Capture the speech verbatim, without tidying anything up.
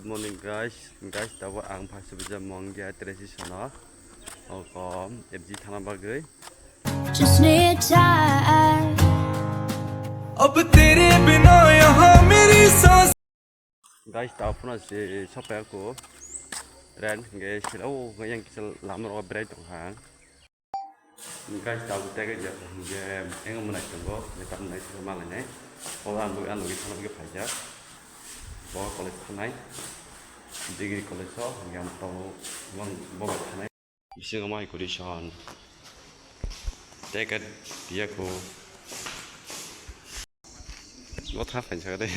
Morning guys, guys, tabuk ang phaisubijak Mongia train station o, oko F G thana bagwi. Guys, tabuk phano se sopai ako train hingke sila o yang kisa lama rogo berai tongkha. Guys, tabuk tege je hingke engo mwnai tongo, je tam nai sila malai nai. O ang bo ano gwi thana bagwi phaijak. Bo college thanai, degree college o hingke ang tongo, bo bo thanai. Bisingo mai kuri son. Teket piyaku. Bo tha phain sakha de.